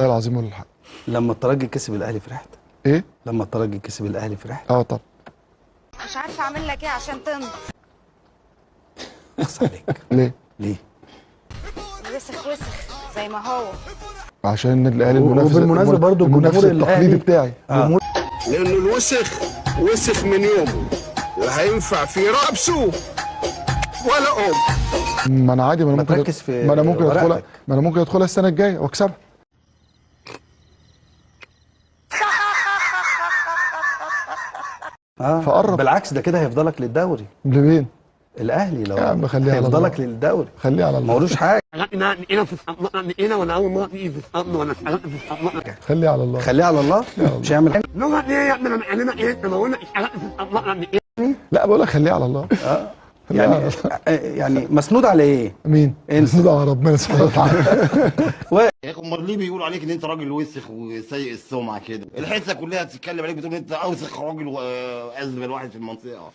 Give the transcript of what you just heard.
العظيم ولا الحق. لما الترجي كسب الاهلي فرحت؟ ايه؟ لما الترجي كسب الاهلي فرحت؟ اه طبعا. مش عارفه اعمل لك ايه عشان تنضف. اخص عليك. ليه؟ ليه؟ وسخ وسخ زي ما هو. عشان النادي الاهلي المنافس، وبالمناسبة برضو المنافس الجمهور التقليدي الاهلي بتاعي. جمهور لأنه الوسخ وسخ من يومه، لا هينفع في رأسه ولا أم. ما انا عادي، ما انا ما ممكن تركز في ما انا ممكن ادخلها، ورقتك. ما انا ممكن ادخلها السنة الجاية واكسبها. فقرب. بالعكس ده كده هيفضلك للدوري. لمين؟ الاهلي لو يا عم خليها على الله. هيفضلك للدوري، خليه على ما الله، ولوش حاجة. خليه على الله. خليه على الله، مش هيعمل حاجة. لا بقول لك خليه على الله. خليه على يعني الله. يعني مسنود على ايه؟ مين؟ انت. مسنود على ربنا سبحانه وتعالى. يا اخي امال ليه بيقولوا عليك ان انت راجل وسخ وسيء السمعة كده؟ الحتة كلها بتتكلم عليك، بتقول انت اوسخ راجل وازبل واحد في المنطقة.